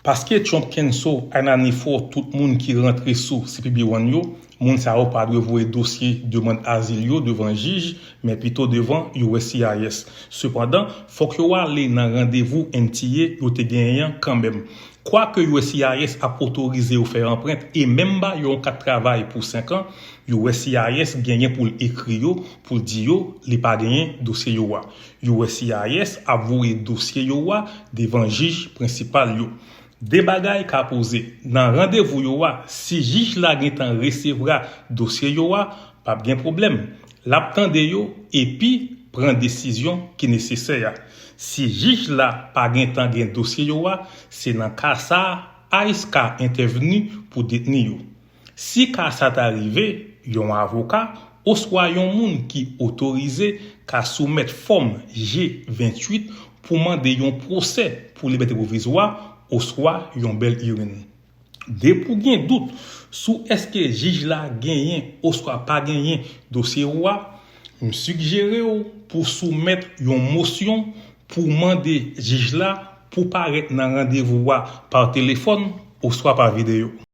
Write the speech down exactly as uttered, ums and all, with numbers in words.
Paske Trump cancel I ninety-four tout moun ki rantre sou C P B one yo, moun sa yo pa dwe voye dosye demann azil yo devan jij, men pito devan U S C I S. Sepandan, fòk yo ale nan randevou M T A yo te genyen an kanmenm. Kwake U S C I S ap otorize yo fè anprent e menm ba yo yon kat travay pou senk an, U S C I S genyen pou l ekri yo, pou l di yo li pa genyen dosye yo a. U S C I S ap voye dosye yo a devan jij prensipal yo. De bagay ka poze. Nan randevou yo a, si jij la gentan resevwa dosye yo a, p ap gen pwoblèm. L ap tande yo epi pran desizyon ki nesesè a. Si jij la pa gentan gen dosye yo a, se nan ka sa a ICE ka entèvni pou detni yo. Si ka sa ta rive, yon avoka oswa yon moun ki otorize ka soumèt fòm G venntuit pou mande yon pwosè pou libète pwovizwa oswa yon bail hearing. Depi w gen dout sou èske jij la genyen oswa pa genyen dosye ou a, m sigjere w pou soumèt yon mosyon pou mande jij la pou parèt nan randevou a pa telefòn oswa pa videyo.